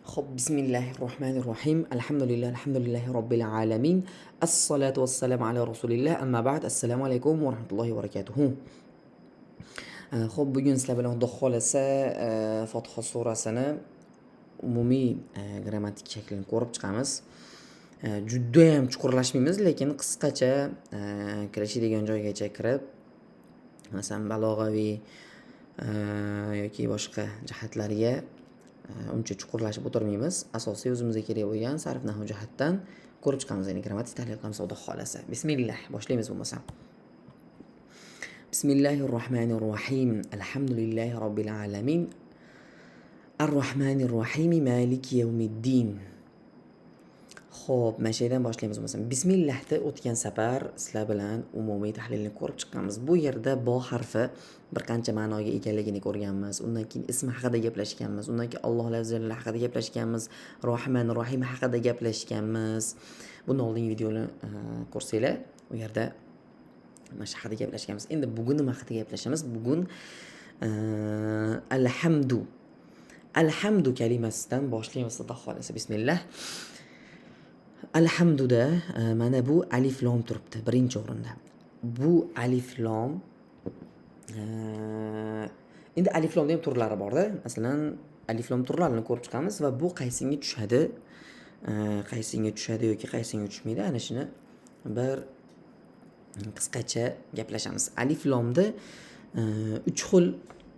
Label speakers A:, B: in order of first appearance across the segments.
A: Xo'p, bismillahir-rohmanir-rohim. Alhamdulillah, alhamdulillahi robbil alamin. Assalatu vassalamu ala rasulillah. Amma ba'd. Assalomu alaykum va rahmatullohi va barakatuh. Xo'p, bugun sizlar bilan Xudo xolasa Fotiha surasini umumiy grammatik shaklini ko'rib chiqamiz. Judayam chuqurlashmaymiz, lekin qisqacha kirishadigan joygacha kirib, masalan, balog'aviy yoki boshqa jihatlarga uncha chuqurlashib o'tirmaymiz. Asosiy o'zimizga kerak bo'lgan sarf nahv jihatdan ko'rib chiqamiz, ya'ni grammatik tahlil qilamiz, Xudo xolasa. Bismillah, boshlaymiz bo'lmasa. Bismillahir-rohmanir-rohim. Alhamdulillahi robbil alamin. Ar-rohmanir-rohim. Maliki yawmiddin. Xo'p, mana shu yerdan boshlaymiz bo'lmasa. Bismillahni o'tgan safar sizlar bilan umumiy tahlilni ko'rib chiqqanmiz. Bu yerda bo harfi bir qancha ma'noga egaligini ko'rganmiz. Undan keyin ismi haqida gaplashganmiz. Undan keyin Alloh azza haqida gaplashganmiz. Rohman Rohim haqida gaplashganmiz. Bundan oldingi videoni ko'rsanglar, u yerda mana shu haqida gaplashganmiz. Endi bugun nima haqida gaplashamiz? Bugun alhamdu. Alhamdu kalimasidan boshlaymiz, Xudo xolasa. Bismillah. Alhamduda mana bu alif lom turibdi birinchi o'rinda. Bu alif lom, endi alif lomda ham turlari borda. Masalan, alif lom turlarini ko'rib chiqamiz va bu qaysinga tushadi, qaysinga tushadi yoki qaysinga tushmaydi, ana shuni bir qisqacha gaplashamiz. Alif lomda uch xil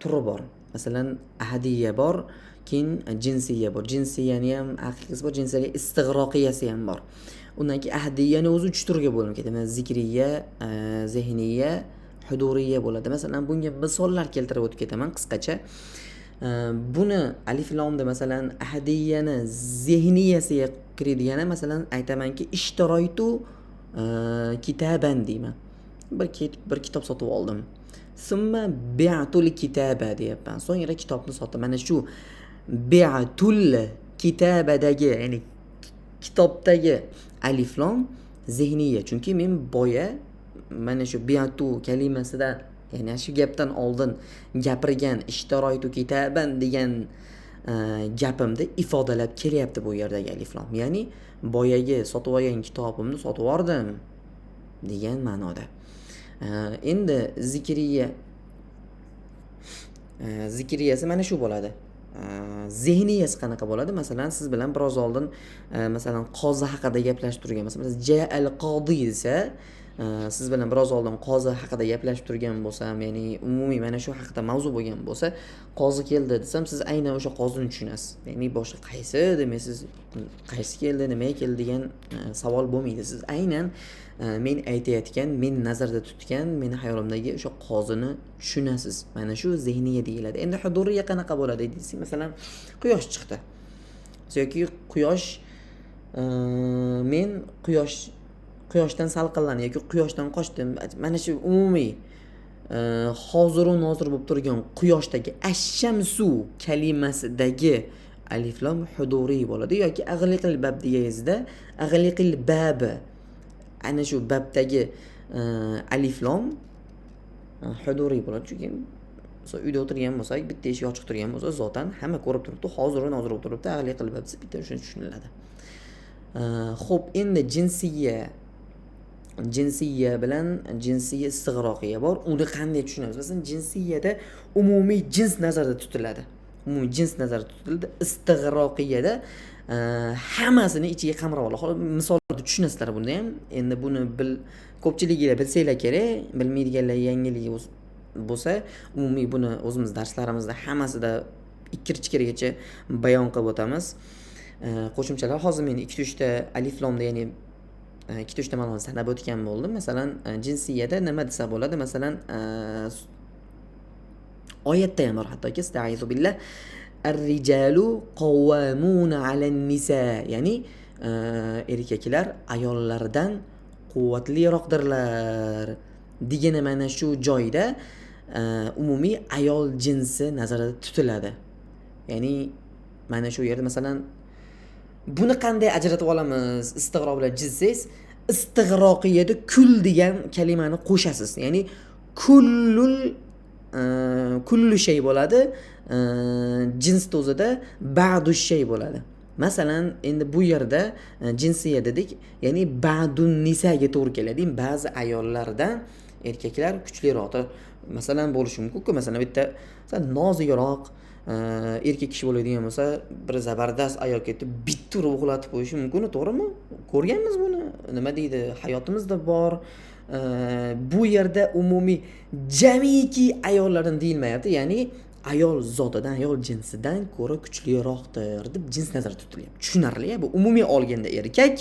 A: turi bor. Masalan, ahadiyya bor, keyin jinsiyya bor. Jinsiyani ham haqiqiysi bor, jinsiyani istig'roqiyasi ham bor. Undan keyin ahdiyani o'zi uch turga bo'linib ketadi. Mana zikriya, zehniya, huduriyya bo'ladi. Masalan, bunga misollar keltirib o'tib ketaman qisqacha. Buni alif lomda, masalan, ahdiyani zehniyasiga kiradigani, masalan, aytamanki, ishtaroytu kitaban deyman. Bir kitob sotib oldim. Summa bi'tul kitaba deyapman. So'ngra kitobni sotdim. Mana shu bi'tul kitabadagi, ya'ni kitobdagi alif lom zehniya. Chunki men boya mana shu bi'tu kalimasidan, ya'ni shu gapdan oldin gapirgan ishtaroytu kitaban degan gapimda ifodalab kelyapti bu yerdagi alif lom. Ya'ni boyagi sotib olgan kitobimni sotib yubordim degan ma'noda. Endi zikriya, zikriyasi mana shu bo'ladi. Zehniyasi qanaqa bo'ladi? Masalan, siz bilan biroz oldin masalan, qozi haqida gaplashib turgan, masalan, ja'al qodi desa, siz bilan biroz oldin qozi haqida gaplashib turgan bo'lsam, ya'ni umumiy mana shu haqida mavzu bo'lgan bo'lsa, qozi keldi desam, siz aynan o'sha qozini tushunasiz. Ya'ni boshqa qaysi demaysiz, qaysi keldi, nimaga keldi degan savol bo'lmaydi. Siz aynan men aytayotgan, men nazarda tutgan, meni hayolimdagi o'sha qozini tushunasiz. Mana shu zehniya deyiladi. Endi huduriya qanaqa bo'ladi desak, masalan, quyosh chiqdi. Yoki quyosh, men quyoshdan salqinlandim yoki quyoshdan qochdim. Mana shu umumiy hoziru nozir bo'lib turgan quyoshdagi ash-shamsu kalimasidagi alif lam huduriy bo'ladi yoki aghliqil bab deganingizda aghliqil bab, ana shu babdagi alif lom huduriy bo'ladi. Chunki uyda o'tirgan bo'lsak, bitta eshik ochiq turgan bo'lsa, zotan hamma ko'rib turibdi, hoziru nozir bo'lib turibdi, aghliqil bab desa bitta shuni tushuniladi. Xo'p, endi jinsiya bilan jinsiya istig'roqiya bor. Uni qanday tushunamiz? Masalan, jinsiyada umumiy jins nazarda tutiladi. Umumiy jins nazarda tutiladi. Istig'roqiyada hammasini ichiga qamrab oladi. Hozir misollarda tushunasizlar buni ham. Endi buni ko'pchiliginglar bilsanglar kerak, bilmaydiganlar yangiligi bo'lsa, umumiy buni o'zimiz darslarimizda hammasida ikkir-chikirgacha bayon qilib o'tamiz. Qo'shimchalar hozir men ikkita uchta alif lomda, ya'ni ikkita uchta ma'noni sanab o'tgan bo'ldim. Masalan, jinsiyada nima desa bo'ladi? Masalan, oyatda ham bor hattoki, astaizu billah, ar-rijalu qawwamuna 'alan-nisa, ya'ni erkaklar ayollardan quvvatliroqdirlar degani mana shu joyda umumiy ayol jinsi nazarda tutiladi. Ya'ni mana shu yerda, masalan, buni qanday ajratib olamiz istig'roq bilan jizsangiz, istig'roqiyada kul degan kalimani qo'shasiz. Ya'ni kullul, kullu shay bo'ladi, jins o'zida ba'du shay bo'ladi. Masalan, endi bu yerda jinsiya dedik, ya'ni ba'dun nisaga to'g'ri keladi. Ba'zi ayollardan erkaklar kuchliroqdir. Masalan, bo'lishi mumkin-ku, masalan, bitta nozikroq erkak kishi bo'ladigan bo'lsa, bir zabardast ayol ketib bitta urib uxlatib qo'yishi mumkin, to'g'rimi? Ko'rganmiz buni. Nima deydi, hayotimizda bor. Bu yerda umumiy jamiki ayollardan deyilmayapti, ya'ni ayol zotidan, ayol jinsidan ko'ra kuchliroqdir deb jins nazarda tutilyapti. Tushunarli, bu umumiy olganda erkak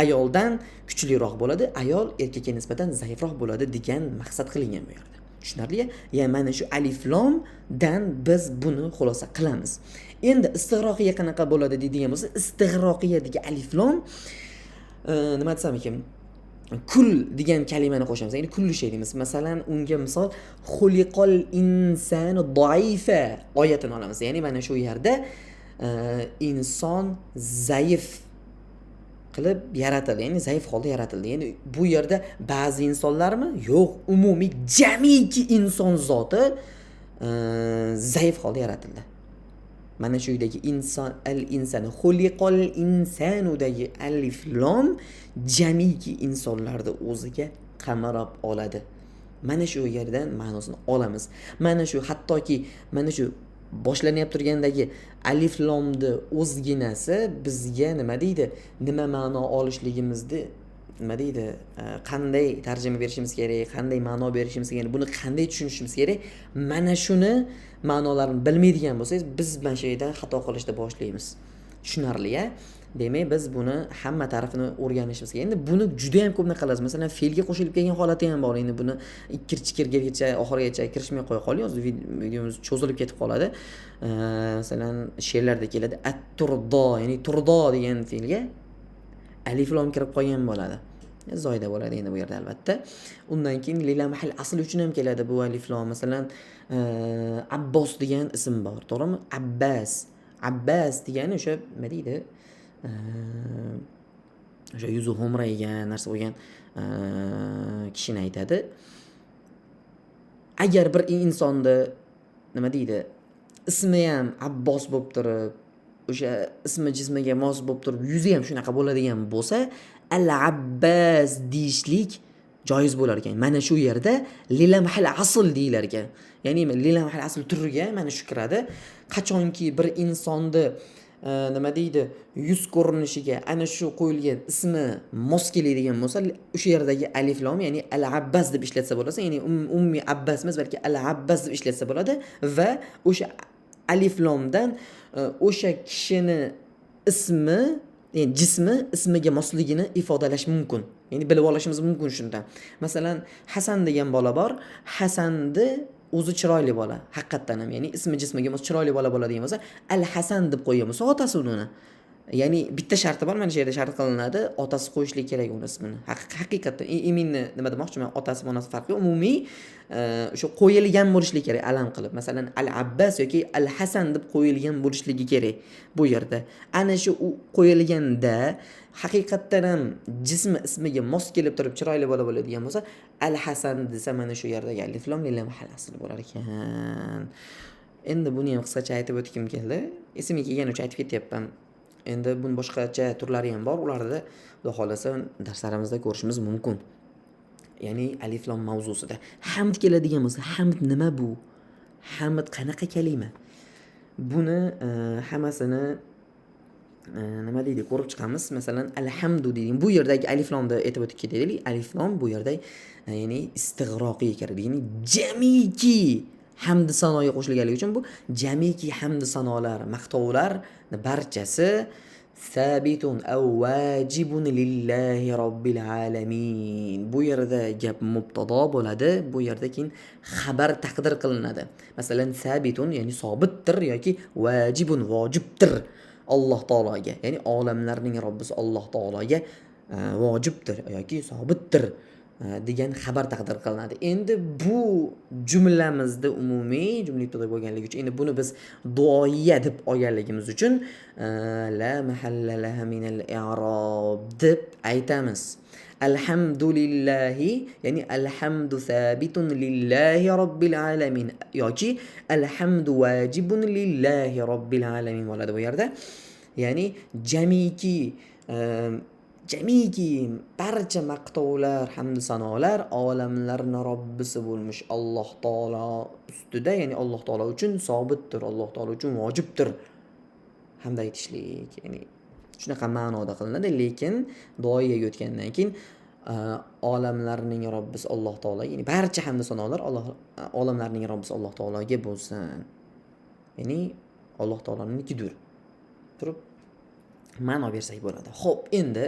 A: ayoldan kuchliroq bo'ladi, ayol erkakka nisbatan zaifroq bo'ladi degan maqsad qilingan bu yerda. Tushunarli? Ya'ni mana shu alif lomdan biz buni xulosa qilamiz. Endi istig'roqiya qanaqa bo'ladi deydigan bo'lsa, istig'roqiya degan alif lom nima desam ekan, kul degan kalimani qo'shamiz, ya'ni kulli shay deymiz. Masalan, unga misol xuliqol insanu daifa oyatini olamiz. Ya'ni mana shu yerda inson zaif qilib yaratildi, ya'ni zaif holda yaratildi. Ya'ni bu yerda ba'zi insonlarmi? Yo'q, umumiy jamiki inson zoti zaif holda yaratildi. Mana shu yerdagi inson, al insanu, xuliqol insanudagi alif lom jamiki insonlarni o'ziga qamrab oladi. Mana shu yerdan ma'nosini olamiz. Mana shu hattoki mana shu boshlanyapti turgandagi alif lomni o'zginasi bizga nima deydi? Nima ma'no olishligimizni nima deydi? Qanday tarjima berishimiz kerak, qanday ma'no berishimiz kerak, buni qanday tushunishimiz kerak? Mana shuni ma'nolarini bilmaydigan bo'lsangiz, biz mana shu yerda xato qilishni boshlaymiz. Tushunarli-ya? Demak, biz buni hamma tarafini o'rganishimiz kerak. Endi buni juda ham ko'p qilamiz. Masalan, fe'lga qo'shilib kelgan holati ham bor. Endi buni ikkir-chikirgacha, oxirigacha kirishmay qo'ya qoling. Hozir videomiz cho'zilib ketib qoladi. Masalan, she'rlarda keladi at-turdo, ya'ni turdo degan fe'lga alif lom kirib qolgan bo'ladi. Zoyda bo'ladi endi bu yerda albatta. Undan keyin lilamhil asl uchun ham keladi bu alif lom. Masalan, Abbos degan ism bor, to'g'rimi? Abbas. Abbas degani o'sha nima deydi? O'sha yuzi xo'mraygan narsa bo'lgan kishini aytadi. Agar bir insonni nima deydi, ismi ham Abbos bo'lib turib, o'sha ismi jismiga mos bo'lib turib, yuzi ham shunaqa bo'ladigan bo'lsa, al-Abbas deyishlik joiz bo'lar ekan. Mana shu yerda lilamhil asl deyilar ekan. Ya'ni lilamhil asl turiga mana shu kiradi. Qachonki bir insonni nima deydi, yuz ko'rinishiga ana shu qo'yilgan ismi mos keladigan bo'lsa, o'sha yerdagi alif lom, ya'ni al-Abbas deb ishlatsa bo'ladi, ya'ni ummiy Abbas emas, balki al-Abbas deb ishlatsa bo'ladi va o'sha alif lomdan o'sha kishini ismi, ya'ni jismi ismiga mosligini ifodalash mumkin. Ya'ni bilib olishimiz mumkin shundan. Masalan, Hasan degan bola bor. Hasanni o'zi chiroyli bola, haqiqatdan ham, ya'ni ismi jismiga mos chiroyli bola bo'ladigan bo'lsa, Al-Hasan deb qo'ygan bo'lsa otasi uni. Ya'ni bitta sharti bor, mana shu yerda shart qilinadi, otasi qo'yishlik kerak uni ismini. Haqiqatdan iminni nima demoqchiman, otasi onasi farqi yo'q, umumiy o'sha qo'yilgan bo'lishligi kerak alam qilib. Masalan, Al-Abbas yoki Al-Hasan deb qo'yilgan bo'lishligi kerak bu yerda. Ana shu u qo'yilganda haqiqatdan ham jismi ismiga mos kelib turib chiroyli bola bo'ladigan bo'lsa, Al-Hasan desa mana shu yerdagi alif lom lilamhil asl bo'lar ekan. Endi buni ham qisqacha aytib o'tgim keldi. Esimga kelgani uchun aytib ketyapman. Endi buni boshqacha turlari ham bor. Ularni Xudo xohlasa darslarimizda ko'rishimiz mumkin. Ya'ni alif lom mavzusida. Hamd keladigan bo'lsa, hamd nima bu? Hamd qanaqa kalima? Buni hammasini nima deydi, ko'rib chiqamiz. Masalan, alhamdu deydi. Bu yerdagi alif lomni aytib o'tib ketaylik. Alif lom bu yerda ya'ni istig'roqiy kiradi. Ya'ni jamiki hamd sanoga qo'shilganligi uchun bu jamiki hamd sanolar, maqtovlar barchasi sabitun aw vajibun lillahi robbil alamin. Bu yerda gap mubtado bo'ladi, bu yerda keyin xabar taqdir qilinadi. Masalan, sabitun ya'ni sobitdir yoki vajibun vojibdir Alloh taologa, ya'ni olamlarning Robbisi Alloh taologa vojibdir yoki sobitdir degan xabar taqdir qilinadi. Endi bu jumlamizda umumiy jumla ibtido bo'lganligi uchun, endi buni biz duoiya deb olganligimiz uchun la mahalla laha minal i'rob deb aytamiz. Alhamdulillahi, ya'ni alhamdu sabitun lillahi robbil alamin yoki alhamdu vajibun lillahi robbil alamin bo'ladi bu yerda. Ya'ni jamiki jamiki barcha maqtovlar, hamd sanolar olamlarning Robbisi bo'lmish Alloh taolo ustida, ya'ni Alloh taolo uchun sobitdir, Alloh taolo uchun vojibdir hamd aytishlik. Ya'ni shunaqa ma'noda qilinadi, lekin duoga o'tgandan keyin olamlarning Robbisi Alloh taolo, ya'ni barcha hamd sanolar Alloh olamlarning Robbisi Alloh taologa bo'lsin. Ya'ni Alloh taolonikidir. Turib ma'no bersak bo'ladi. Xo'p, endi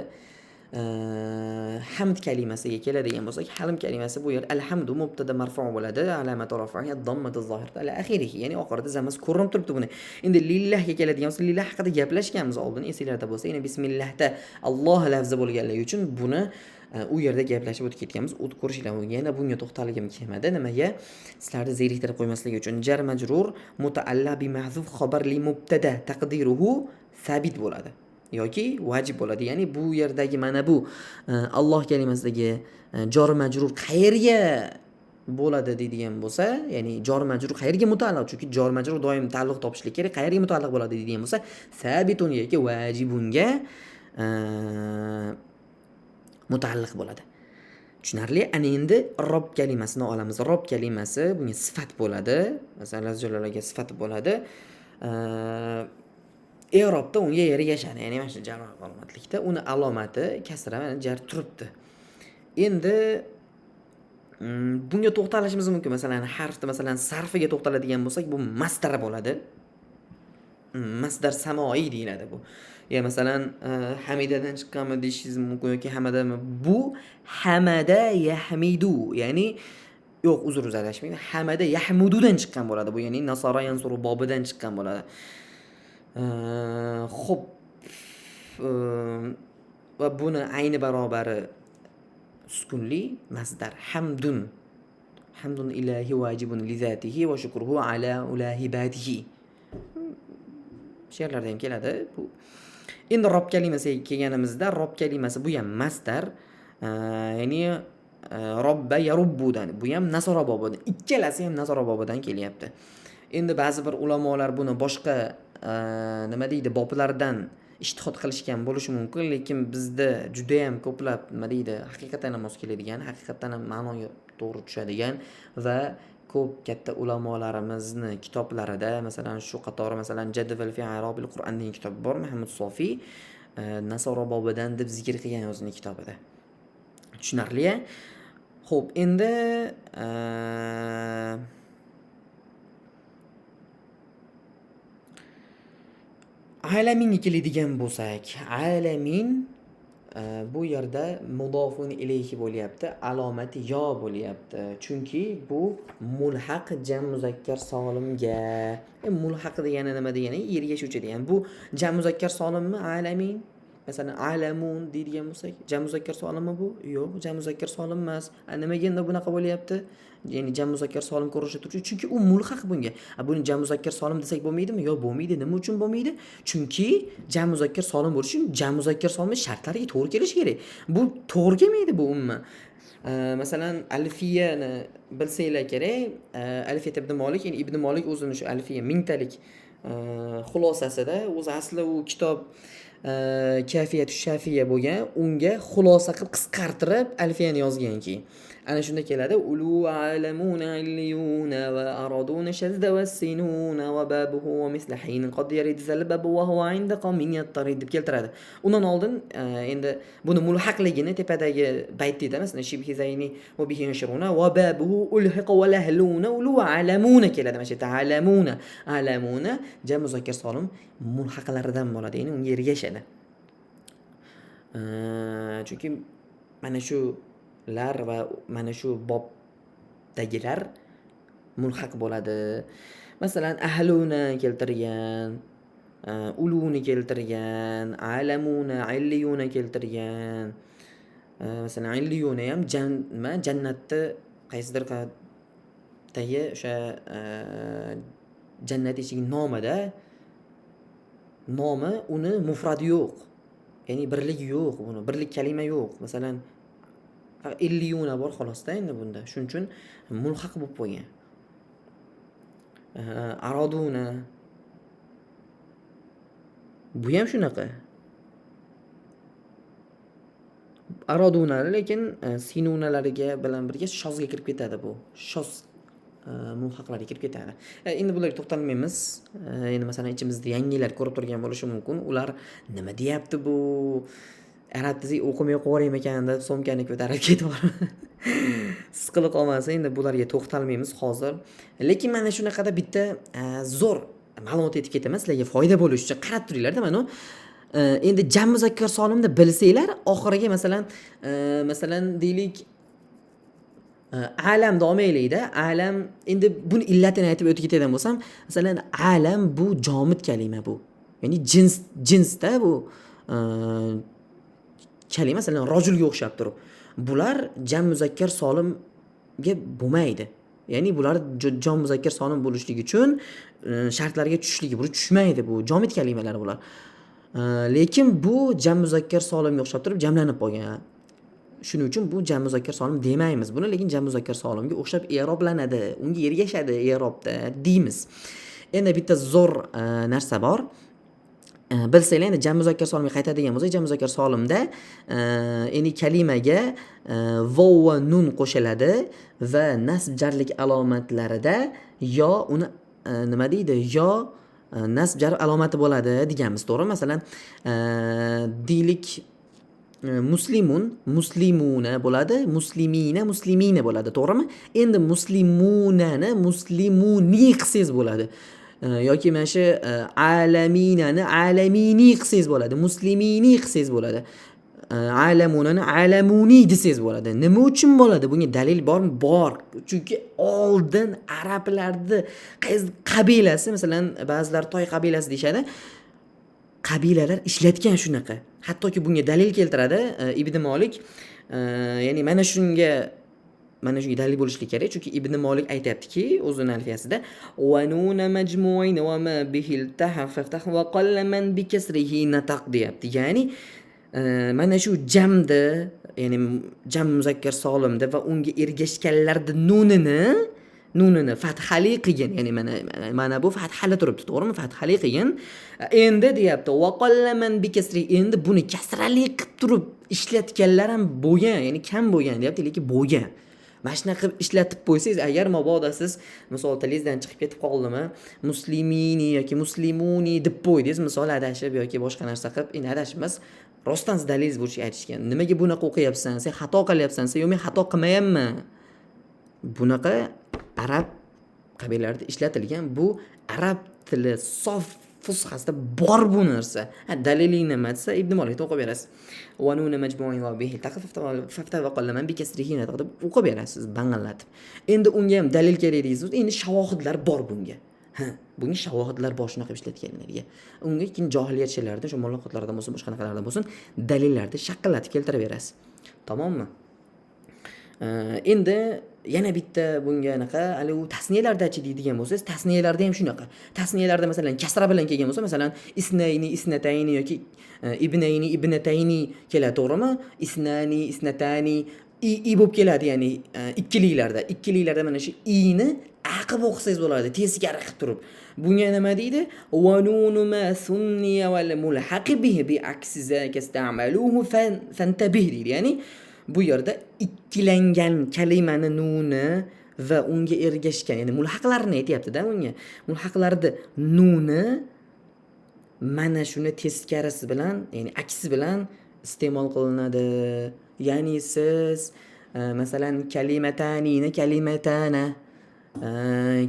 A: hamd kalimasiga keladigan bo'lsak, hamd kalimasi bu yer alhamdu mubtada marfu bo'ladi, alamatu rafihi ad-dammatu zohiratu ala akhirih, ya'ni oxirida zammasi ko'rinib turibdi buni. Endi lillahga keladigan bo'lsak, lillah haqida gaplashganmiz oldin, esinglarda bo'lsa, ya'ni bismillahda Alloh lafzi bo'lganligi uchun buni u yerda gaplashib o'tib ketganmiz. O't ko'rishinglar mumkin. Yana bunga to'xtalgim kelmadi. Nimaga? Sizlarni zeriktirib qo'ymasligi uchun. Jar majrur mutaalla bi mahzuf xabar li mubtada taqdiruhu sabit bo'ladi yoki vajib bo'ladi. Ya'ni bu yerdagi mana bu Alloh kalimasidagi jor majrur qayerga bo'ladi deydigan bo'lsa, ya'ni jor majrur qayerga mutaalliq? Chunki jor majrur doim taalluq topishlik kerak. Qayerga mutaalliq bo'ladi deydigan bo'lsa, sabitun yoki vajibunga mutaalliq bo'ladi. Tushunarli? Ana endi Rob kalimasini olamiz. Rob kalimasi bunga sifat bo'ladi. Masalan, lafz jalolaga sifat bo'ladi. I'robda unga ergashadi. Ya'ni mana shu jar alomatlikda uni alomati kasra, mana jar turibdi. Endi bunga to'xtalishimiz mumkin. Masalan, harfda, masalan, sarfiga to'xtaladigan bo'lsak, bu masdar bo'ladi. Masdar samoiy deyiladi bu. Ya masalan, hamidadan chiqqanmi deyishingiz mumkin yoki hamadami? Bu hamada yahmidu, ya'ni yo'q, uzr, adashmayman. Hamada yahmududan chiqqan bo'ladi bu, ya'ni nasara yansuru bobidan chiqqan bo'ladi. Xo'p, va buni ayni barobari sukunli masdar hamdun. Hamdun ilahi vajibun li zatihi va shukruhu ala ulahibatihi. She'rlarda ham keladi bu. Endi Rob kalimasiga kelganimizda, Rob kalimasi bu ham masdar, ya'ni robba yarubbudan, bu ham nasoro bobidan, ikkalasi ham nasoro bobidan kelyapti. Endi ba'zi bir ulamolar buni boshqa nima deydi, boblardan ijtihod qilishgan bo'lishi mumkin, lekin bizda juda ham ko'plab nima deydi, haqiqatan ham mos keladigan, haqiqatan ham ma'noga to'g'ri tushadigan va ko'p katta ulamolarimizni kitoblarida, masalan, shu qatori, masalan, Jadval fi Arobil Qur'on degan kitob bor, Muhammad Sofiy nasoro bobidan deb zikr qilgan o'zining kitobida. Tushunarli-ya? Xo'p, endi alaminga keladigan bo'lsak, alamin bu yerda mudofun ilayhi bo'lyapti, alomati yo bo'lyapti. Chunki bu mulhaq jam muzakkar solimga. Mulhaq degani nima degani? Ergashuvchi degani. Bu jam muzakkar solimmi alamin? Masalan, alamun deydigan bo'lsak, jam muzakkar solimmi bu? Yo'q, jam muzakkar solim emas. Nimaga endi bunaqa bo'lyapti? Ya'ni jam muzakkar solim ko'rinishda turibdi, chunki u mulhaq bunga. Buni jam muzakkar solim desak bo'lmaydimi? Yo'q, bo'lmaydi. Nima uchun bo'lmaydi? Chunki jam muzakkar solim bo'lishi uchun jam muzakkar solimni shartlariga to'g'ri kelishi kerak. Bu to'g'ri kelmaydi bu umuman. Masalan, Alfiyani bilsanglar kerak, Alfiya ibn Molik, ya'ni Ibn Molik o'zini shu Alfiya mingtalik xulosasida, o'zi asli u kitob Kafiyatu Shafiya bo'lgan, unga xulosa qilib qisqartirib Alfiyani yozganki. Ana shunda keladi ulu alamuna illiyuna va araduna shazda va sinuna va babuhu va misla hin qad yarid zalbabu va huwa inda qawmin yattarid deb keltiradi. Undan oldin endi buni mulhaqligini tepadagi baytda aytamiz, masalan, shibhi zayni va bihi yanshuruna va babuhu ulhiqa va lahluna ulu alamuna keladi. Mana shu yerda alamuna, alamuna jam muzakkar solim mulhaqlaridan bo'ladi, ya'ni unga ergashadi. Chunki mana shu lar va mana shu bobdagilar mulhaq bo'ladi. Masalan, ahluna keltirgan, uluni keltirgan, alamuna, illiyuna keltirgan. Masalan, illiyuna ham nima, jannatda qaysidir qatdagi o'sha jannat eshigining nomida, nomi uni mufradi yo'q. Ya'ni birligi yo'q buni, birlik kalima yo'q. Masalan, illiyuna bor xolosda endi bunda. Shuning uchun mulhaq bo'lib qo'ygan. Araduna. Bu ham shunaqa. Arodunali, lekin sinunalariga bilan birga shozga kirib ketadi bu. Shoz mulhaqlarga kirib ketadi. Endi bularga to'xtalmaymiz. Endi masalan ichimizda yangilar ko'rib turgan bo'lishi mumkin. Ular nima deyapti bu? Arab tili o'qimay qo'yib ekan deb sumkani ko'tarib ketib siqilib qolmasin. Endi bularga to'xtalmaymiz hozir. Lekin mana shunaqada bitta zo'r ma'lumot aytib ketaman, sizlarga foyda bo'lishi uchun qarab turinglarda mana. Endi jam muzakkar solimni bilsanglar, oxiriga masalan, masalan deylik, alamni olmaylikda, alam endi buni illatini aytib o'tib ketadigan bo'lsam, masalan, alam bu jomid kalima bu. Ya'ni jins, jinsda bu kalima, masalan, rojulga o'xshab turib. Bular jam muzakkar solimga bo'lmaydi. Ya'ni bular jam muzakkar solim bo'lishligi uchun shartlarga tushishligi, buni tushmaydi bu jomid kalimalar bular. Lekin bu jam muzakkar solimga o'xshab turib jamlanib qolgan. Shuning uchun bu jam muzakkar solim demaymiz buni, lekin jam muzakkar solimga o'xshab i'roblanadi, unga ergashadi i'robda deymiz. Endi bitta zo'r narsa bor. Bilsanglar, endi jam muzakkar solimga qaytadigan bo'lsak, jam muzakkar solimda endi kalimaga vov va nun qo'shiladi va nasb jarlik alomatlarida yo uni nima deydi, yo nasb jar alomati bo'ladi deganmiz, to'g'rimi? Masalan, deylik, muslimun muslimuna bo'ladi, muslimina muslimina bo'ladi, to'g'rimi? Endi muslimunani muslimuni qilsangiz bo'ladi. Yoki mana shu alaminani alamini qilsangiz bo'ladi, muslimini qilsangiz bo'ladi. Alamunani alamuni desangiz bo'ladi. Nima uchun bo'ladi? Bunga dalil bormi? Bor. Chunki oldin arablarni qaysi qabilasi, masalan, ba'zilar toy qabilasi deyishadi. Qabilalar ishlatgan shunaqa. Hattoki bunga dalil keltiradi Ibn Molik. Ya'ni mana shunga dalil bo'lishi kerak, chunki Ibn Molik aytayaptiki o'zini alfiyasida: va nuna majmu'in va ma bihi iltahaf faftah va qalla man bi kasrihi nataq deyapti. Ya'ni mana shu jamda, ya'ni jam muzakkar solimda va unga ergashganlarni nunini fathali qilgin, ya'ni mana bu fathali turibdi, to'g'rimi? Fathali qilgin. Endi deyapti va qalla man bi kasri, endi buni kasrali qilib turib ishlatganlar ham bo'lgan, ya'ni kam bo'lgan deyapti, lekin bo'lgan. Mana shunaqa qilib ishlatib qo'ysangiz, agar mabodo siz misol tilingizdan chiqib ketib qoldimi, muslimini yoki muslimuni deb qo'ydingiz, misol adashib yoki boshqa narsa qilib, endi adashib emas, rostdan siz dalilingiz bo'lishi aytishgan. Nimaga bunaqa o'qiyapsan? Sen xato qilyapsan. Sen yo'q, men xato qilmayapman. Bunaqa arab qabilalarida ishlatilgan, bu arab tili sof fushasida bor bu narsa. Ha, daliling nima desa, Ibn Molikda o'qib berasiz. Va nuna majmu'in va bihi taqif fafta va qalla man bi kasrihi nataq deb o'qib berasiz bang'illatib. Endi unga ham dalil kerak deysiz. Endi shavohidlar bor bunga. Ha, bunga shavohidlar bor shunaqa ishlatganlarga. Unga keyin johiliyat she'rlarida, shu muloqotlardan bo'lsin, boshqa qanaqalardan bo'lsin, dalillarni shaqillatib keltirib berasiz. Tamommi? Endi yana bitta bunga anaqa hali u tasniyalardachi deydigan bo'lsangiz, tasniyalarda ham shunaqa. Tasniyalarda masalan kasra bilan kelgan bo'lsa, masalan isnayni, isnatayni yoki ibnayni, ibnatayni keladi, to'g'rimi? Isnani, isnatani i bo'lib keladi, ya'ni ikkiliklarda. Ikkiliklarda mana shu i ni a qilib o'qisangiz bo'ladi, teskari qilib turib. Bunga nima deydi? Va nunu ma sunniya wal mulhaqi bihi bi aksi zaka ista'maluhu fantabih deydi. Ya'ni bu yerda ikkilangan kalimani nuni va unga ergashgan, ya'ni mulhaqlarni aytyapti-da unga. Mulhaqlarni nuni mana shuni teskarisi bilan, ya'ni aksi bilan iste'mol qilinadi. Ya'ni siz masalan kalimatanini kalimatana,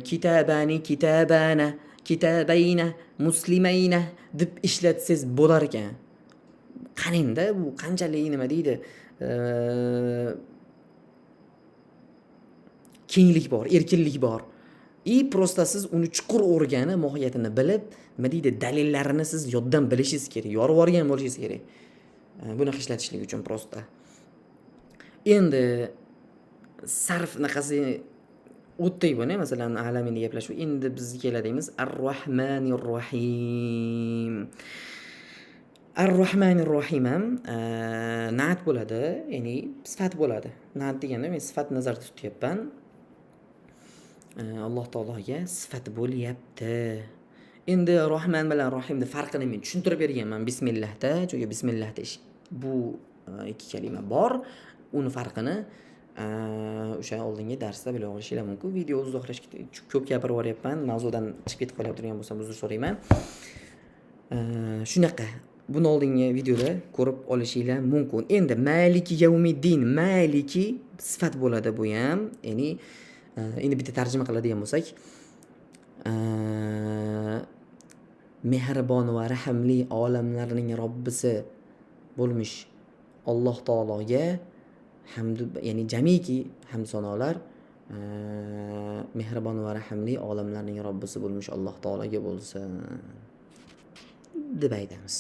A: kitabani kitabana, kitabayna, muslimayna deb ishlatsangiz bo'lar ekan. Qarangda, bu qanchalik nima deydi? Kenglik bor, erkinlik bor. И просто siz uni chuqur o'rganib, mohiyatini bilib, nima deydi, dalillarini siz yoddan bilishingiz kerak, yorib yuborgan bo'lishingiz kerak. Bunaqa ishlatishlik uchun просто. Endi sarf anaqasi o'tdik buni, masalan, alamini gaplashib, endi biz keladimiz Ar-Rahmanir Rahim. Ar-Rahmanir Rahim ham na'at bo'ladi, ya'ni sifat bo'ladi. Na'at deganda men sifat nazarda tutyapman. Alloh taologa sifat bo'lyapti. Endi Rohman bilan Rohimni farqini men tushuntirib berganman bismillahda, chunki bismillahda bu ikki kalima bor. Uni farqini o'sha oldingi darsda bila olishinglar mumkin. Video uzoqlashib ketdi, ko'p gapirib yuboryapman, mavzudan chiqib ketib qolyapti turgan bo'lsam uzr so'rayman. Shunaqa. Buni oldingi videoda ko'rib olishinglar mumkin. Endi Maliki yawmiddin, Maliki sifat bo'ladi bu ham. Ya'ni endi bitta tarjima qiladigan bo'lsak, mehribon va rahimli olamlarning Robbisi bo'lmish Alloh taologa hamd, ya'ni jamiki hamd sanolar mehribon va rahimli olamlarning Robbisi bo'lmish Alloh taologa bo'lsin deb aytamiz.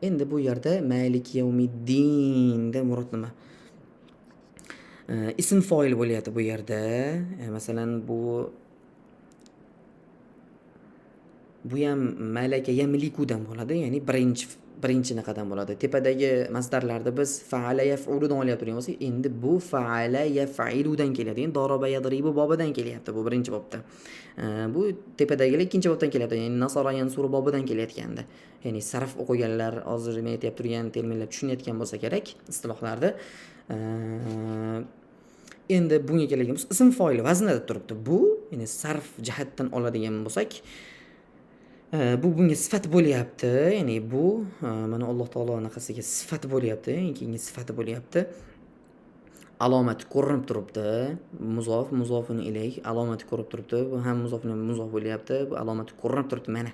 A: Endi bu yerda Maliki yawmiddinda murod nima? Ism foil bo'lyapti bu yerda. Masalan, bu ham malaka yamlikudan bo'ladi, ya'ni birinchi naqadan bo'ladi. Tepadagi masdarlarda biz fa'ala yaf'uludan olyapti turgan bo'lsak, endi bu fa'ala yaf'iludan kelyapti. Ya'ni daraba yadribu bobidan kelyapti bu birinchi bobda. Bu tepadagilar ikkinchi bobdan kelyapti, ya'ni nasara yansuru bobidan kelayotganda. Ya'ni sarf o'qiganlar hozir men aytib turgan terminlar tushunayotgan bo'lsa kerak istilohlarni. Endi bunga keladigan bo'lsak, ism foili vaznida turibdi. Bu, ya'ni sarf jihatdan oladigan bo'lsak, bu bunga sifat bo'lyapti. Ya'ni bu mana Alloh taolo anaqasiga sifat bo'lyapti, keyingi sifati bo'lyapti. Alomati ko'rinib turibdi. Muzof, muzofun ilayh alomati ko'rib turibdi. Bu ham muzofun muzof bo'lyapti. Bu alomati ko'rinib turibdi mana.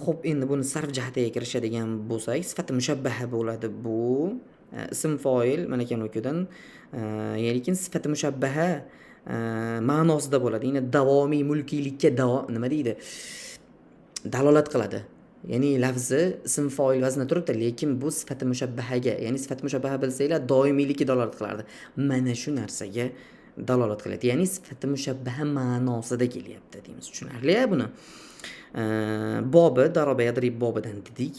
A: Xo'p, endi buni sarf jihatiga kirishadigan bo'lsak, sifati mushabbaha bo'ladi bu. Ism foil mana kudan, lekin sifati mushabbaha ma'nosida bo'ladi. Ya'ni davomiy mulkiylikka nima deydi? Dalolat qiladi. Ya'ni lafzi ism foil vaznida turibdi, lekin bu sifati mushabbahaga, ya'ni sifati mushabbaha bilsanglar doimiylikka dalolat qilardi. Mana shu narsaga dalolat qiladi. Ya'ni sifati mushabbaha ma'nosida kelyapti deymiz. Tushunarli buni? Bobi daraba yadrib bobidan dedik.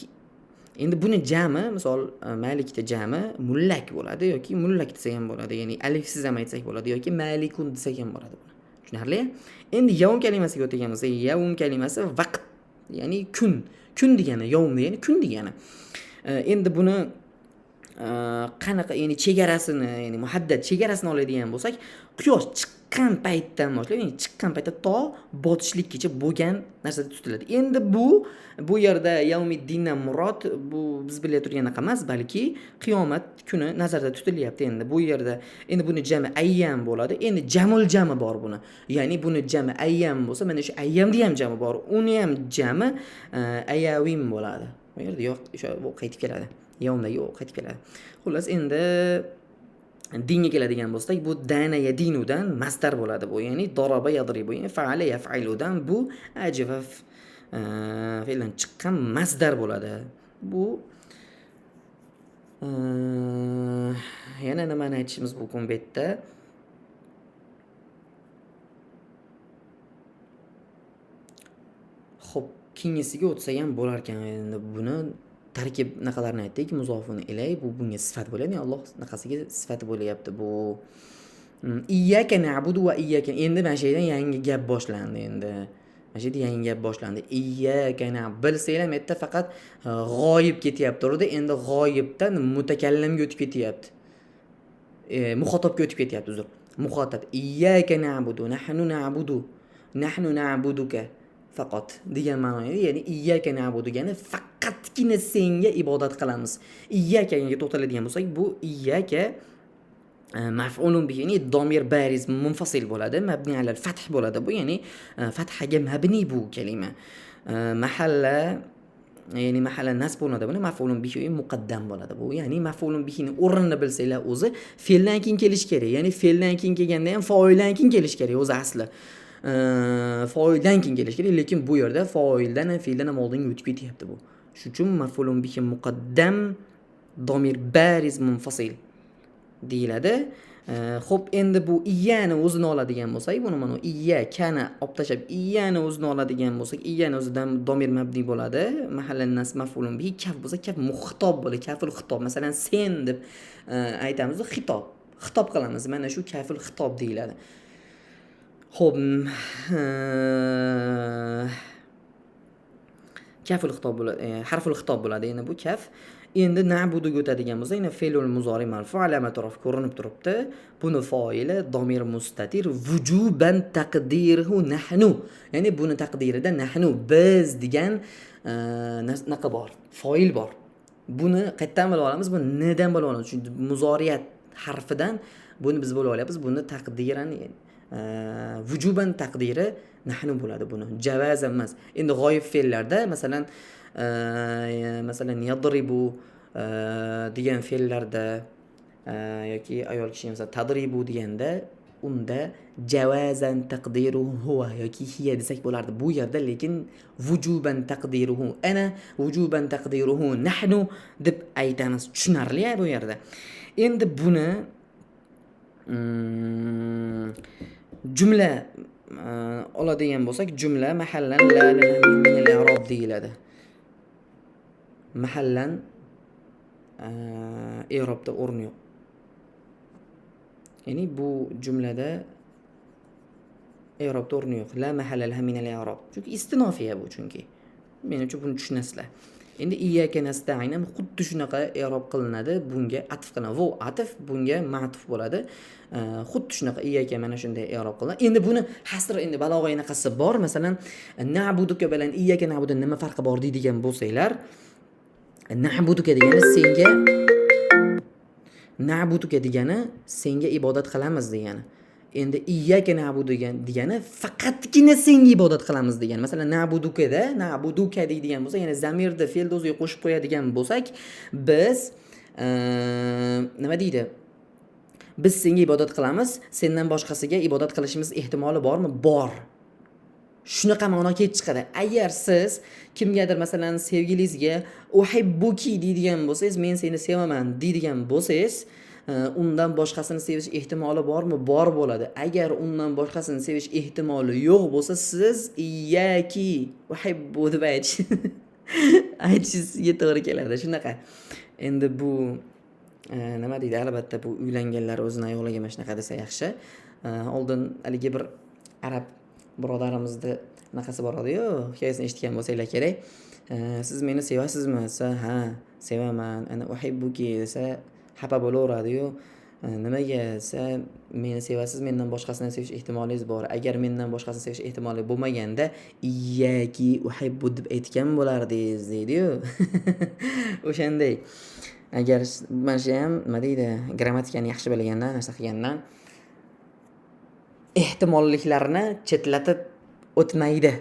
A: Endi buni jami, misol malikda jami mullak bo'ladi yoki mullak desak ham bo'ladi. Ya'ni alifsiz ham aytsak bo'ladi yoki malikun desak ham bo'ladi buni. Tushunarli? Endi yawm kalimasiga o'tadigan bo'lsak, yawm kalimasi vaqt, ya'ni kun, kun degani, yawm degani kun degani. Endi buni qanaqa, ya'ni chegarasini, ya'ni muhaddad chegarasini oladigan bo'lsak, quyosh chiqqan paytdan boshlab, ya'ni chiqqan paytda to botishlikkacha bo'lgan narsada tutiladi. Endi bu yerda yawmiddindan murod bu biz bila turgan anaqa emas, balki qiyomat kuni nazarda tutilyapti. Endi bu yerda endi buni jami ayyam bo'ladi. Endi jamul jami bor buni. Ya'ni buni jami ayyam bo'lsa, mana shu ayyamni ham jami bor. Uni ham jami ayawim bo'ladi. Bu yerda yo'q, o'sha qaytib keladi. Yawmdagi u qaytib keladi. Xullas, endi dinga keladigan bo'lsak, bu dana yadinudan masdar bo'ladi bu, ya'ni daraba yadribu, ya'ni fa'ala yaf'iludan bu ajvaf fe'ldan chiqqan masdar bo'ladi. Bu yana nimani aytishimiz mumkin bu yerda? Xo'p, keyingisiga o'tsak ham bo'lar ekan. Endi buni tarkib naqalarini aytdik, muzofun ilay bu bunga sifat bo'ladi, ya'ni Alloh naqasiga sifat bo'lyapti bu. Iyyaka na'budu va iyyaka. Endi mana shu yerdan yangi gap boshlandi endi. Mana shu yerda yangi gap boshlandi. Iyyaka na'budu. Bilsanglar, bu yerda faqat g'oyib ketyapti turdi. Endi g'oyibdan mutakallimga o'tib ketyapti. Muxotobga o'tib ketyapti, uzr. Muxotab iyyaka na'budu, nahnu na'budu, nahnu na'buduka faqat degan ma'noda, ya'ni iyyaka na'budu degani faqatgina senga ibodat qilamiz. Iyyakaga to'xtaladigan bo'lsak, bu iyyaka maf'ulun bihi, ya'ni domir bariz munfasil bo'ladi, mabni alal fath bo'ladi bu, ya'ni fathaga mabni bu kalima. Mahalla, ya'ni mahalla nasb bo'ladi buni, maf'ulun bihi muqaddam bo'ladi bu, ya'ni maf'ulun bihini o'rnini bilsanglar o'zi fe'ldan keyin kelishi kerak, ya'ni fe'ldan keyin kelganda ham foildan keyin kelishi kerak o'zi asli. Foildan keyin kelishi kerak, lekin bu yerda foildan ham fe'ldan ham oldinga o'tib ketyapti bu. Shuning uchun maf'ulun bihi muqaddam domir bariz munfasil deyiladi. Xo'p, endi bu iyyani o'zini oladigan bo'lsak, buni mana iyya kana olib tashlab iyyani o'zini oladigan bo'lsak, iyyani o'zidan domir mabni bo'ladi. Mahallan nasb maf'ulun bihi, kaf bo'lsa kaf muxtob bo'ladi, kaful xitob. Masalan, sen deb aytamiz, xitob. Xitob qilamiz. Mana shu kaful xitob deyiladi. Xo'p, Kaful xitob bo'ladi, harful xitob bo'ladi endi bu kaf. Endi na'buduga o'tadigan bo'lsak, endi fe'lul muzori marfu, alamatu raf ko'rinib turibdi. Buni foili domir mustatir, vujuban taqdiruhu nahnu. Ya'ni buni taqdirida nahnu, biz degan naqa bor, foil bor. Buni qayerdan bilib olamiz? Buni nidan bilib olamiz? Chunki muzoriyat harfidan buni biz bilib olyapmiz. Buni taqdiran, vujuban taqdiri nahnu bo'ladi buni. Javazan emas. Endi g'oyib fe'llarda, masalan, masalan yadribu degan fe'llarda yoki ayol kishi, masalan, tadribu deganda, unda javazan taqdiruhu huwa yoki hiya desak bo'lardi. Bu yerda lekin vujuban taqdiruhu ana, vujuban taqdiruhu nahnu deb aytamiz. Tushunarli bu yerda. Endi buni jumla oladigan bo'lsak, jumla mahallan la minal i'rob deyiladi. Mahallan i'robda o'rni yo'q. Ya'ni bu jumlada i'robda o'rni yo'q. La mahalla laha minal i'rob. Chunki istinofiya bu chunki. Menimcha, buni tushunasizlar. Endi iyyaka nasta'in ham xuddi shunaqa i'rob qilinadi. Bunga atf qilinadi. Vov atf, bunga ma'tuf bo'ladi. Xuddi shunaqa iyyaka mana shunday i'rob qilinadi. Endi buni hasr, endi balog'a anaqasi bor. Masalan, na'buduka bilan iyyaka na'budu nima farqi bor deydigan bo'lsanglar, na'buduka degani senga, na'buduka degani senga ibodat qilamiz degani. Endi iyyaka na'budu degani faqatgina senga ibodat qilamiz degani. Masalan, na'budukada, na'buduka deydigan bo'lsak, ya'ni zamirni fe'lni o'ziga qo'shib qo'yadigan bo'lsak, biz nima deydi? Biz senga ibodat qilamiz, sendan boshqasiga ibodat qilishimiz ehtimoli bormi? Bor. Shunaqa ma'no kelib chiqadi. Agar siz kimgadir, masalan, sevgilingizga uhibbuki deydigan bo'lsangiz, men seni sevaman deydigan bo'lsangiz, undan boshqasini sevish ehtimoli bormi? Bor bo'ladi. Agar undan boshqasini sevish ehtimoli yo'q bo'lsa, siz iyyaki uhibbu deb aytishingizga to'g'ri keladi. Shunaqa. Endi bu nima deydi? Albatta, bu uylanganlar o'zini ayoliga mana shunaqa desa yaxshi. Oldin haligi bir arab birodarimizni anaqasi bor edi-yu, hikoyasini eshitgan bo'lsanglar kerak. Siz meni sevasizmi desa, ha, sevaman. Ana uhibbuki desa, xafa bo'laveradi-yu. Nimaga desa, meni sevasiz, mendan boshqasini sevish ehtimolingiz bor. Agar mendan boshqasini sevish ehtimoli bo'lmaganda, iyyaki uhibbu deb aytgan bo'lardingiz deydi-yu. O'shanday. Agar mana shu ham, nima deydi, grammatikani yaxshi bilgandan, narsa qilgandan ehtimolliklarni chetlatib o'tmaydi.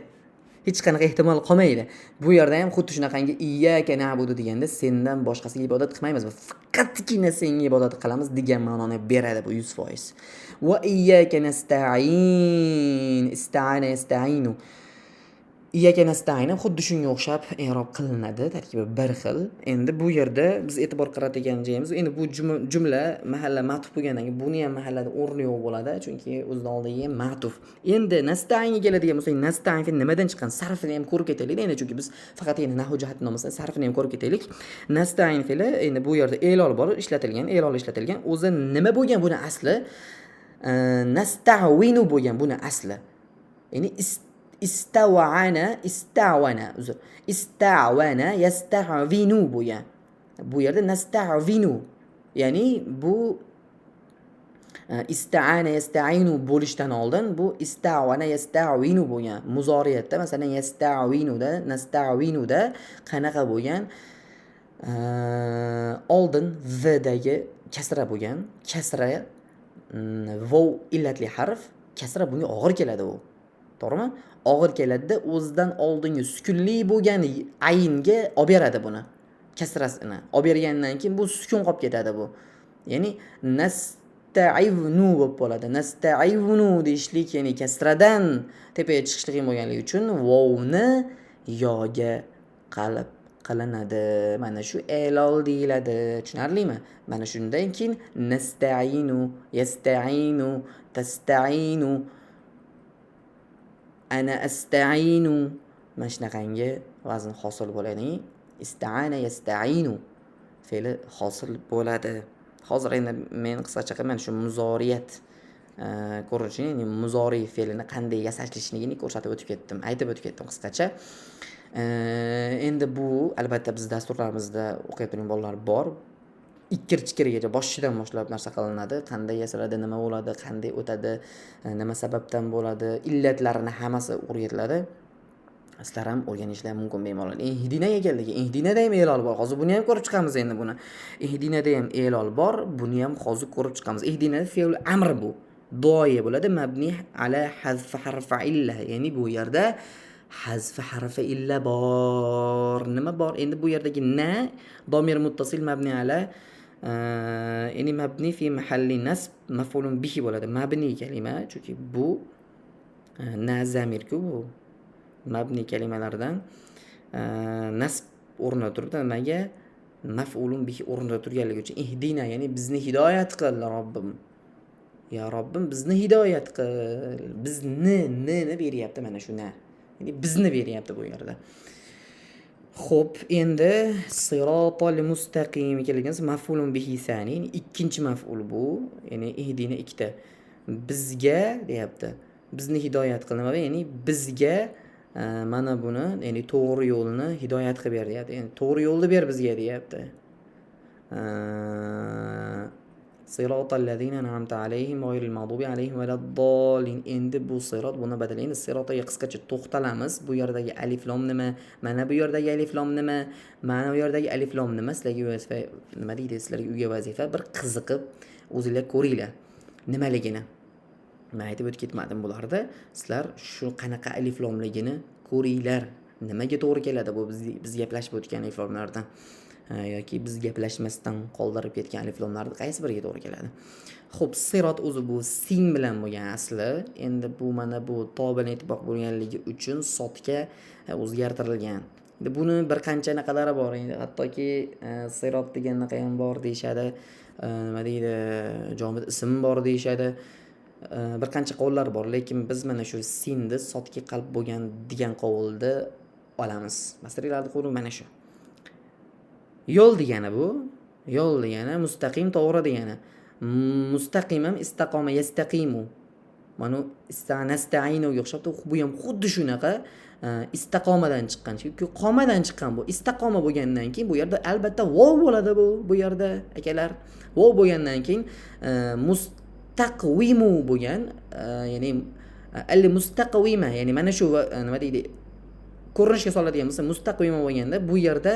A: Hech qanaqa ehtimol qolmaydi. Bu yerda ham xuddi shunaqangi iyyaka na'budu deganda sendan boshqasiga ibodat qilmaymiz va faqatgina senga ibodat qilamiz degan ma'noni beradi bu 100%. Va iyyaka nasta'in, ista'ana yasta'inu. Iyyaka nasta'in ham xuddi shunga o'xshab i'rob qilinadi, tarkibi bir xil. Endi bu yerda biz e'tibor qaratadigan joyimiz, endi bu jumla mahalla ma'tuf bo'lgandan keyin buni ham mahallada o'rni yo'q bo'ladi, chunki o'zidan oldingi ham ma'tuf. Endi nasta'inga keladigan bo'lsak, nasta'in fe'li nimadan chiqqan? Sarfini ham ko'rib ketaylik endi, chunki biz faqat endi nahv jihatdan olmasa, sarfini ham ko'rib ketaylik. Nasta'in fe'li, endi bu yerda e'lol bor, ishlatilgan, e'lol ishlatilgan. O'zi nima bo'lgan buni asli? Nasta'winu bo'lgan buni asli. Ya'ni istavana, istavana, uzr. Istavana yasta'vinu bo'lgan. Bu yerda nasta'vinu. Ya'ni bu ista'ana yasta'inu bo'lishdan oldin bu istavana yasta'vinu bo'lgan. Muzoriyatda, masalan, yasta'vinuda, nasta'vinuda qanaqa bo'lgan? Oldin v dagi kasra bo'lgan. Kasra vov illatli harf, kasra bunga og'ir keladi u. To'g'rimi? Og'ir keladida, o'zidan oldingi sukunli bo'lgan aynga olib beradi buni. Kasrasini olib bergandan keyin bu sukun qolib ketadi bu. Ya'ni nasta'ivnu bo'lib qoladi. Nasta'ivnu deyishlik, ya'ni kasradan tepaga chiqishlik qiyin bo'lganligi uchun vovni yoga qalb qilinadi. Mana shu e'lol deyiladi. Tushunarlimi? Mana shundan keyin nasta'inu, yasta'inu, tasta'inu, ana asta'inu, mana shunaqangi vazn hosil bo'ladi. Ista'ana yasta'inu fe'li hosil bo'ladi. Hozir endi men qisqacha qilib mana shu muzoriyat ko'rinishini, ya'ni muzoriy fe'lini qanday yasashligini ko'rsatib o'tib ketdim, aytib o'tib ketdim qisqacha. Endi bu albatta biz dasturlarimizda o'qiyotgan bolalar bor. Ikkir-chikirigacha boshidan boshlab narsa qilinadi. Qanday yasaladi, nima bo'ladi, qanday o'tadi, nima sababdan bo'ladi, illatlarini hammasi o'rgatiladi. Sizlar ham o'rganishlar mumkin bemalol. Ihdinaga keldik. Ihdinada ham e'lol bor. Hozir buni ham ko'rib chiqamiz endi buni. Ihdinada ham e'lol bor. Buni ham hozir ko'rib chiqamiz. Ihdina fe'l amr bu. Duoya bo'ladi. Mabni ala hazfi harfi illa. Ya'ni bu yerda hazfi harfi illa bor. Nima bor? Endi bu yerdagi na domir muttasil mabni ala, ya'ni mabni fi mahalli nasb maf'ulun bihi bo'ladi. Mabni kalima, chunki bu na zamirku bu. Mabni kalimalardan nasb o'rnida turibdi. Nimaga? Maf'ulun bihi o'rnida turganligi uchun. Ihdina, ya'ni bizni hidoyat qil, Robbim. Ya Robbim, bizni hidoyat qil. Bizni ni beryapti mana shu na. Ya'ni bizni beryapti bu yerda. Xo'p, endi sirotol mustaqim kelgan maf'ulun bihi sani, ya'ni ikkinchi maf'ul bu. Ya'ni ihdina ikkita. Bizga deyapti. Bizni hidoyat qil. Nima? Ya'ni bizga mana buni, ya'ni to'g'ri yo'lni hidoyat qilib ber deyapti. Ya'ni to'g'ri yo'lni ber bizga deyapti. Sirotallazina an'amta alayhim g'oyril mag'dubi alayhim valaddallin. Endi bu sirot buni badali. Endi sirotaga qisqacha to'xtalamiz. Bu yerdagi alif lom nima? Mana bu yerdagi alif lom nima? Mana bu yerdagi alif lom nima? Sizlarga vazifa nima deydi? Sizlarga uyga vazifa bir qiziqib o'zinglar ko'ringlar nimaligini. Men aytib o'tib ketmadim bularni. Sizlar shu qanaqa alif lomligini ko'ringlar. Nimaga to'g'ri keladi bu biz gaplashib o'tgan alif lomlardan yoki biz gaplashmasdan qoldirib ketgan alif lomlarni qaysi biriga to'g'ri keladi? Xo'p, sirot o'zi bu sin bilan bo'lgan asli. Endi bu mana bu to bilan ittifoq bo'lganligi uchun sotga o'zgartirilgan. Endi buni bir qancha anaqalari bor. Endi hattoki sirot degan anaqa ham bor deyishadi. Nima deydi, jomid ism bor deyishadi. Bir qancha qovullar bor, lekin biz mana shu sinni sotga qalb bo'lgan degan qovulni olamiz. Masalalarni qo'li mana shu. Yo'l degani bu. Yo'l degani mustaqim, to'g'ri degani. Mustaqim ham istaqoma yastaqimu. Mana nasta'inu ga o'xshab bu ham xuddi shunaqa istaqomadan chiqqan. Chunki qomadan chiqqan bu. Istaqoma bo'lgandan keyin bu yerda albatta vov bo'ladi bu yerda akalar. Vov bo'lgandan keyin mustaqvimu bo'lgan, ya'ni al mustaqvima, ya'ni mana shu nima deydi, ko'rinishga soladigan bo'lsa mustaqvima bo'lganda bu yerda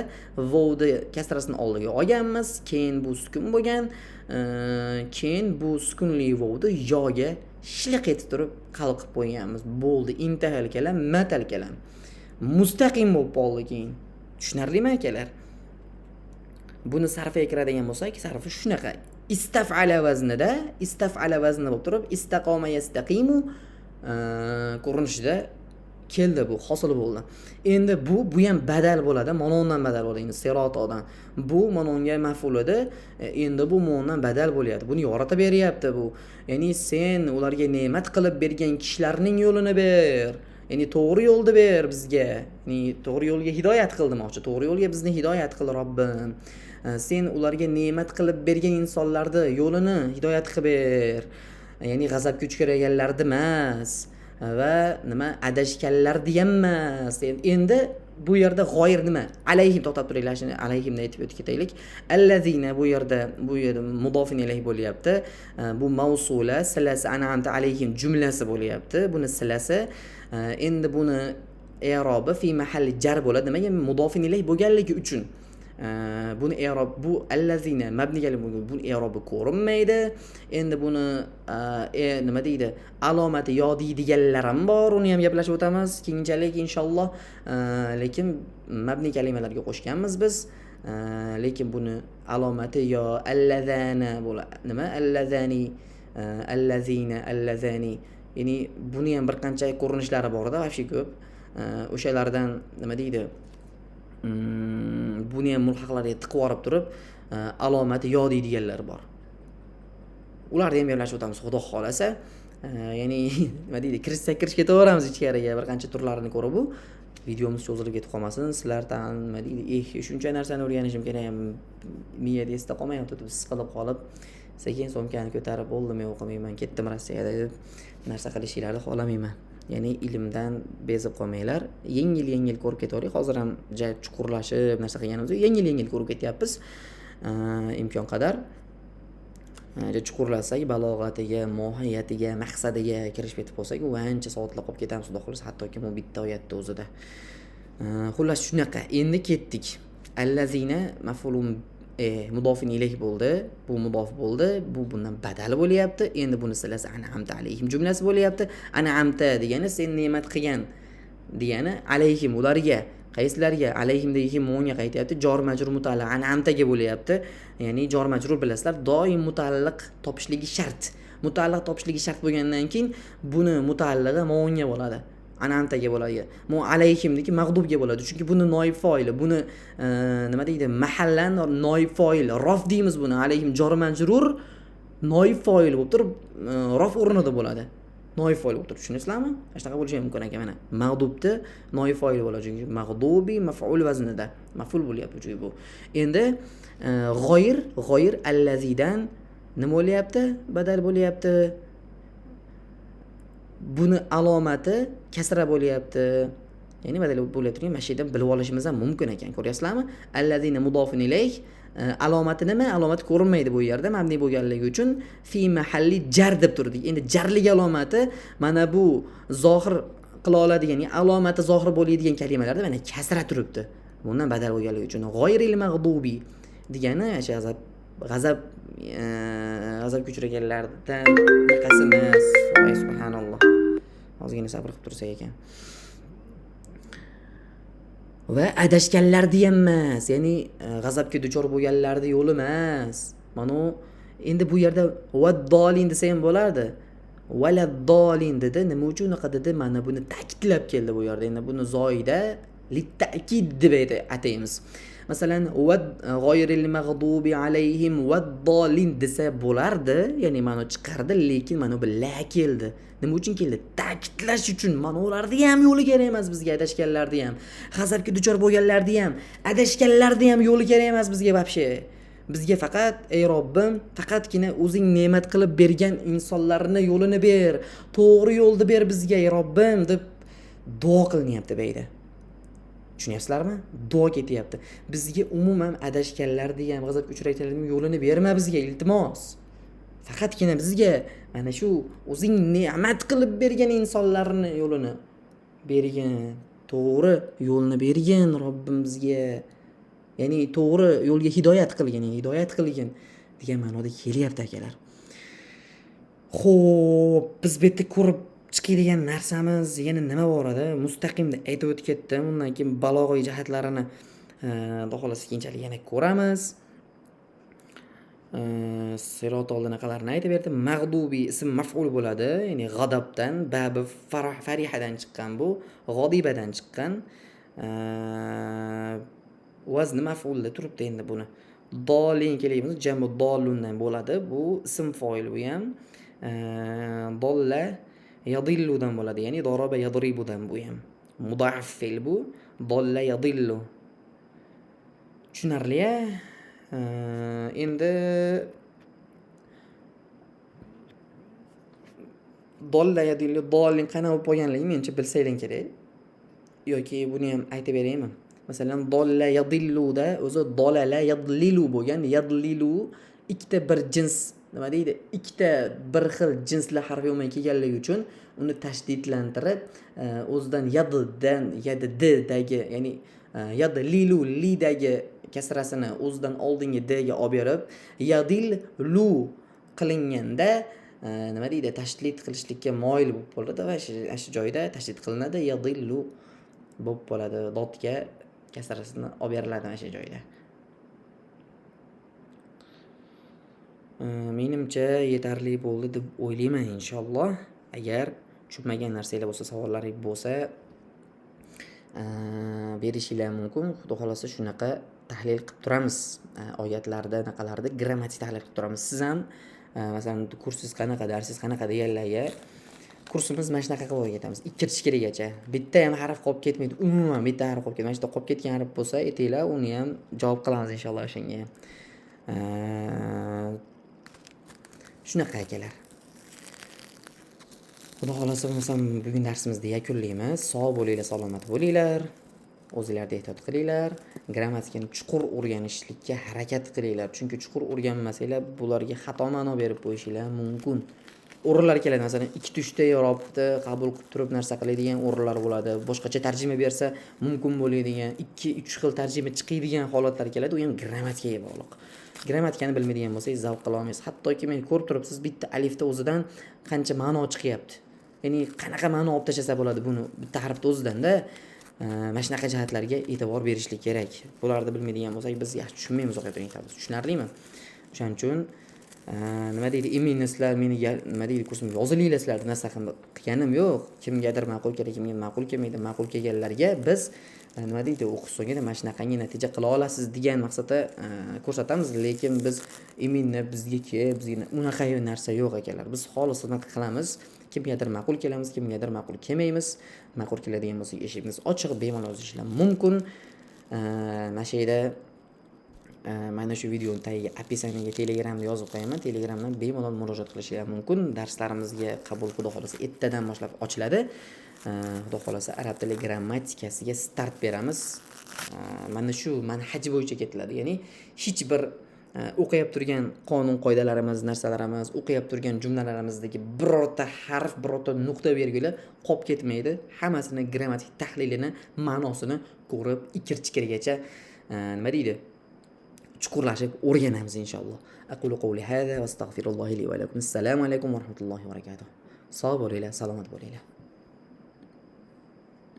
A: vovni kasrasini oldiga olganmiz, keyin bu sukun bo'lgan, keyin bu sukunli vovni yoga shliq etib turib qalqib qo'yganmiz. Bo'ldi, intahal kalam, matal kalam. Mustaqim bo'lib qoldi keyin. Tushunarlimi akalar? Buni sarfiga kiradigan bo'lsak, sarfi shunaqa. Istaf'ala vaznida, istaf'ala vazni bo'lib turib, istaqoma yastaqimu ko'rinishida keldi bu, hosil bo'ldi. Endi bu ham badal bo'ladi, manondan badal bo'ladi. Endi sirotodan. Bu manonga maf'ul edi. Endi bu mondan badal bo'lyapti. Buni yoritib beryapti bu. Ya'ni sen ularga ne'mat qilib bergan kishilarning yo'lini ber. Ya'ni to'g'ri yo'lni ber bizga. Ya'ni to'g'ri yo'lga hidoyat qil demoqchi. To'g'ri yo'lga bizni hidoyat qil Robbim. Sen ularga ne'mat qilib bergan insonlarni yo'lini hidoyat qilib ber. Ya'ni g'azabga uchraganlarni emas va nima adashganlarni ham emas. Endi bu yerda g'oyir nima? Alayhim, to'xtab turinglar, shuni alayhimni aytib o'tib ketaylik. Allazina bu yerda mudofin ilayh bo'lyapti. Bu mavsula silasi an'amta alayhim jumlasi bo'lyapti. Buni silasi. Endi buni i'robi fi mahalli jar bo'ladi. Nimaga? Mudofin ilayh bo'lganligi uchun. Buni i'rob bu allazina mabni kalima bo'lgan, buni i'robi ko'rinmaydi. Endi buni nima deydi? Alomati yo deydiganlar ham bor, uni ham gaplashib o'tamiz keyinchalik inshaalloh. Lekin mabni kalimalarga qo'shganmiz biz. Lekin buni alomati yo allazana bo'ladi. Nima? Allazani, allazina, allazani. Ya'ni buni ham bir qancha ko'rinishlari bor-da, вообще ko'p. O'shalardan nima deydi? Buni ham mulhaqlarga tiqib yuborib turib, alomati yo deydiganlar bor. Ularni ham gaplashib o'tamiz, xudo xolasa. Ya'ni nima deydi, kirishsak kirishib ketaveramiz ichkariga, bir qancha turlarini ko'rib bu videomiz cho'zilib ketib qolmasin. Sizlardan nima deydi, shuncha narsani o'rganishim kerak, miyada esda qolmayapti deb siqilib qolib, sekin sumkani ko'tarib bo'ldi, men o'qimayman, ketdim Rossiyaga deb narsa qilishinglarni xohlamayman. Ya'ni ilmdan bezib qolmanglar. Yengil-yengil ko'rib ketaverik. Hozir ham ja chuqurlashib narsa qilganimiz yo'q. Yengil-yengil ko'rib ketyapmiz. Imkon qadar chuqurlasak, balog'atiga, mohiyatiga, maqsadiga kirishib ketib qolsak, u ancha soatlab qolib ketamiz, xudo xohlasa, hattoki bu bitta oyatda o'zida. Xullas shunaqa. Endi ketdik. Allazina maf'ulun mudofin ilayh bo'ldi. Bu mudof bo'ldi. Bu bundan badal bo'lyapti. Endi buni silasi an'amta alayhim jumlasi bo'lyapti. An'amta degani sen ne'mat qilgan degani, alayhim ularga, qaysilarga, alayhim degi mo'nga qaytyapti. Jor majrur mutaalliq an'amtaga bo'lyapti. Ya'ni jor majrur bilasizlar, doim mutaalliq topishligi shart. Mutaalliq topishligi shart bo'lgandan keyin buni mutaallig'i mo'nga bo'ladi. An'amtaga bo'ladi. Mu alayhimniki mag'dubga bo'ladi. Chunki buni noib foili, buni nima deydi, mahallan noib foil, rof deymiz buni. Alayhim jor majrur noib foil bo'lib turib, rof o'rnida bo'ladi. Noib foil bo'lib turib, tushunasizlarmi? Shunaqa bo'lishi ham mumkin ekan mana. Mag'dubni noib foili bo'ladi, chunki mag'dubi maf'ul vaznida. Maf'ul bo'lyapti chunki bu. Endi g'oyir allazidan nima bo'lyapti? Badal bo'lyapti. Buni alomati kasra bo'lyapti. Ya'ni badal bo'lyapti degan mana shu yerdan bilib olishimiz ham mumkin ekan. Ko'ryapsizlarmi? Allazina mudofun ilayh alomati nima? Alomati ko'rinmaydi bu yerda, mabni bo'lganligi uchun fi mahalli jar deb turdik. Endi jarlik alomati mana bu zohir qila oladigan, ya'ni alomati zohir bo'ladigan kalimalarda mana kasra turibdi. Bundan badal bo'lganligi uchun g'oyril mag'dubi degani o'sha g'azabga uchraganlardan qasimiz. Voy subhanalloh. Ozgina sabr qilib tursak ekan. Va adashganlarni ham emas, ya'ni g'azabga duchor bo'lganlarni yo'li emas. Mana u endi bu yerda vaddolin desa ham bo'lardi. Valaddolin dedi. Nima uchun unaqa dedi? Mana buni ta'kidlab keldi bu yerda. Endi buni zoida litta'kid deb ataymiz. Masalan, g'oyril mag'dubi alayhim vaddolin desa bo'lardi, ya'ni ma'no chiqardi, lekin mana bu la keldi. Nima uchun keldi? Ta'kidlash uchun. Mana ularni ham yo'li kerak emas bizga, adashganlarni ham, g'azabga duchor bo'lganlarni ham, adashganlarni ham yo'li kerak emas bizga вообще. Bizga faqat ey Robbim, faqatgina o'zing ne'mat qilib bergan insonlarni yo'lini ber, to'g'ri yo'lni ber bizga ey Robbim deb duo qilinyapti bu yerda. Tushunyapsizlarmi? Duo ketyapti. Bizga umuman adashganlarni ham, g'azabga uchraganlarning yo'lini berma bizga, iltimos. Faqatgina bizga mana shu o'zing ne'mat qilib bergan insonlarni yo'lini bergin, to'g'ri yo'lni bergin Robbim bizga. Ya'ni to'g'ri yo'lga hidoyat qilgin, hidoyat qilgin degan ma'noda kelyapti akalar. Xo'p, biz bu yerda ko'rib chiqadigan narsamiz yana nima bor edi? Mustaqimda aytib o'tib ketdim. Undan keyin balog'iy jihatlarini xudo xohlasa keyinchalik yana ko'ramiz. Sirot oldinaqalarini aytib berdim. Mag'dubi ism maf'ul bo'ladi, ya'ni g'adabdan, babi farihadan chiqqan bu, g'odibadan chiqqan. Vazni maf'ulda turibdi endi buni. Dolin kelaymiz, jamu dolundan bo'ladi. Bu ism foil bu ham. Dolla yadilludan bo'ladi, ya'ni daraba yadribudan bu ham. Mudaaf fe'l bu. Dolla yadillu. Tushunarli-ya? Endi dolla yadillu dolin qanaqa bo'lib qolganligini menimcha bilsanglar kerak. Yoki buni ham aytib beraymi? Masalan, dolla yadilluda o'zi dolala yadlilu bo'lgan. Yadlilu ikkita bir jins, nima deydi? Ikkita bir xil jinsli harf yomon kelganligi uchun uni tashdidlantirib, o'zidan yaddan yad-dagi, ya'ni yadlilu lidagi kasrasini o'zidan oldingi d ga olib berib, yadillu qilinganda nima deydi? Tashdid qilishlikka moyil bo'lib qoladi va shu joyda tashdid qilinadi, yadillu bo'lib qoladi. Dotga kasrasini olib beriladi mana shu joyda. Menimcha yetarli bo'ldi deb o'ylayman inshaalloh. Agar tushunmagan narsanglar bo'lsa, savollaring bo'lsa, berishinglar mumkin. Xudo xolasa shunaqa tahlil qilib turamiz. Oyatlarda, anaqalarda grammatik tahlil qilib turamiz. Siz ham masalan, kursingiz qanaqa, darsingiz qanaqa deganlarga kursimiz mana shunaqa qilib o'rgatamiz. Ikki keragacha. Bitta ham harf qolib ketmaydi. Umuman bitta harf qolib ketmaydi. Mana shu yerda qolib ketgan harf bo'lsa, aytinglar, uni ham javob qilamiz inshaalloh o'shanga. Shunaqa akalar. Xudo xohlasa, bo'lmasam bugun darsimizni yakunlaymiz. Sog' bo'linglar, salomat bo'linglar. O'zinglarni ehtiyot qilinglar. Grammatikani chuqur o'rganishlikka harakat qilinglar. Chunki chuqur o'rganmasanglar, bularga xato ma'no berib qo'yishinglar mumkin. O'rinlar keladi, masalan, ikkita, uchta i'robni qabul qilib turib narsa qiladigan o'rinlar bo'ladi. Boshqacha tarjima bersa mumkin bo'ladigan, ikki, uch xil tarjima chiqadigan holatlar keladi. U ham grammatikaga bog'liq. Grammatikani bilmaydigan bo'lsangiz, zavq qila olmaysiz. Hattoki men ko'rib turibsiz, bitta alifni o'zidan qancha ma'no chiqyapti. Ya'ni qanaqa ma'no olib tashlasa bo'ladi buni bitta harfni o'zidanda. Mana shunaqa jihatlarga e'tibor berishlik kerak. Bularni bilmaydigan bo'lsak, biz yaxshi tushunmaymiz o'qiyotgan. Tushunarlimi? O'shaning uchun nima deydi, именно sizlar meni nima deydi, kursimga yozilinglar sizlar narsa qilganim yo'q. Kimgadir ma'qul keladi, kimga ma'qul kelmaydi. Ma'qul kelganlarga biz nima deydi, o'qish so'ngida mana shunaqangi natija qila olasiz degan maqsadda ko'rsatamiz. Lekin biz именно bizga kel, bizga unaqa narsa yo'q, akalar. Biz xolis xizmat qilamiz. Kimgadir ma'qul kelamiz, kimgadir ma'qul kelmaymiz. Ma'qul keladigan bo'lsa, eshigimiz ochiq, bemalol yozishlar mumkin. Mana shu yerda, mana shu videoni tagiga, описание ga Telegramni yozib qo'yaman. Telegramdan bemalol murojaat qilishinglar mumkin. Darslarimizga qabul, xudo xohlasa, ertadan boshlab ochiladi. Xudo xohlasa, arab tili grammatikasiga start beramiz. Mana shu manhaj bo'yicha ketiladi. Ya'ni hech bir o'qiyap turgan qonun qoidalarimiz, narsalarimiz, o'qiyap turgan jumlalarimizdagi birorta harf, birorta nuqta belgilar qolib ketmaydi. Hammasini grammatik tahlilini, ma'nosini ko'rib, ikir chikirgacha nima deydi, chuqurlashib o'rganamiz, inshaalloh. Aqulu qawli hada va astag'firullohi li va lakum. Assalomu alaykum va rahmatullohi va barakatuh. Sog' bo'linglar, salomat bo'linglar.